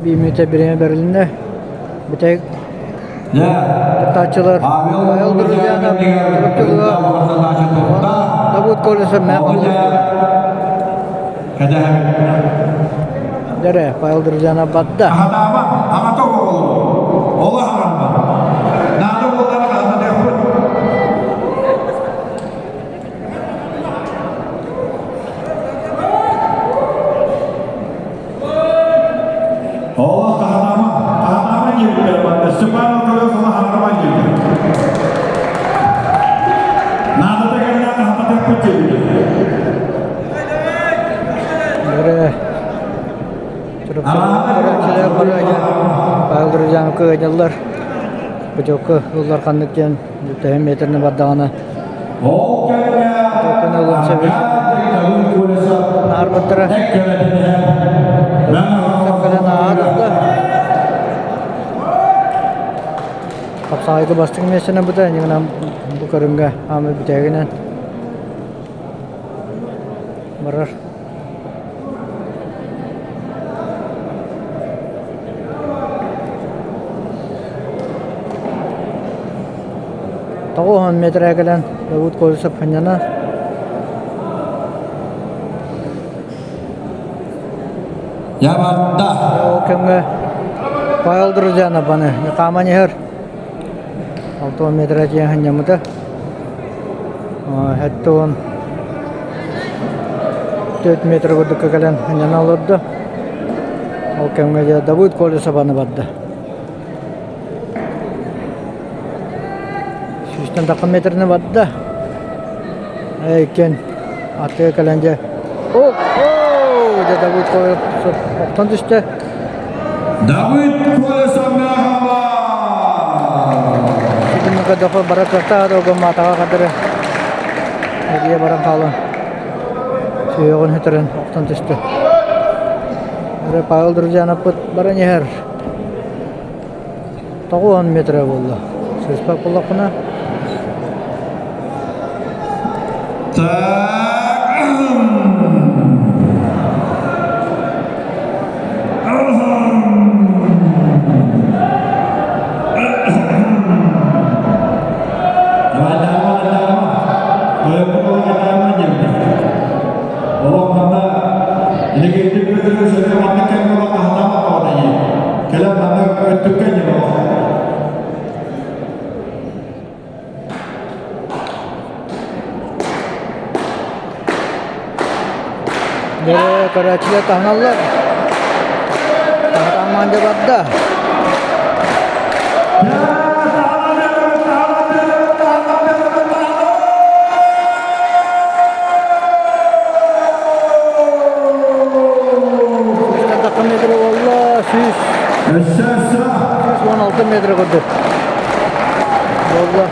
Биир бириэмэ бэрилиннэ. Бүтэһик кыттааччылар Павел Друзьянов, Чурапчылыга Давыд Колесов мэ Дэрэ, Павел Друзьянов барда. Олох таһанаама, таһанаама диэбиттэр барда. Степан Антонов ону хаһанаама диэбит. Наадата кэллэ хаһаатыахпыт диэбит. Бары Чурапчылар бары Павел Друзьяновка ыадьаллар. Путевка ыллар ханнык диэн төһө метрны бардаҕына Ол кэмҥэ Путевканы ылын сөбүн наарбыттара. Кэлэн ааһа Хапсаҕайга бастыҥ миэстэнэн быта, иннигинэн бу көрүҥҥэ аамай бүтэһигинэн барар. 90 метрэ кэлэн Давыд Колесов ханньана Ябатта. Ол кэмҥэ Павел Друзьянов аны хааман иһэр. 60 метрэ тиийэн ханньаммыта. 74 метр курдукка кэлэн ханньана олордо. Ол кэмҥэ дьэ Давыд Колесов аны барда. Сүүстэн тахха метрини барда. Иккиэн аттыга кэлэн дьэ о дьэ Давыд Колесов охтон түстэ. Давыд Колесов Ситиммикэ дохо бара кыахтаах да маатаҕа хадыры эрийэ баран хаалан сүһүөҕүн сүтэрэн охтон түстэ. Эрэ Павел Друзьянаппыт баран иһэр. 90 метрэ буолла. Сыыспат буоллахпына. Так. Кэлэн манна өттүккэ Дьэ, көрөөччүлэр таһыналлар. Таһытаан дьэ барда. Тахха метр буолла, 116 метр курдук буолла.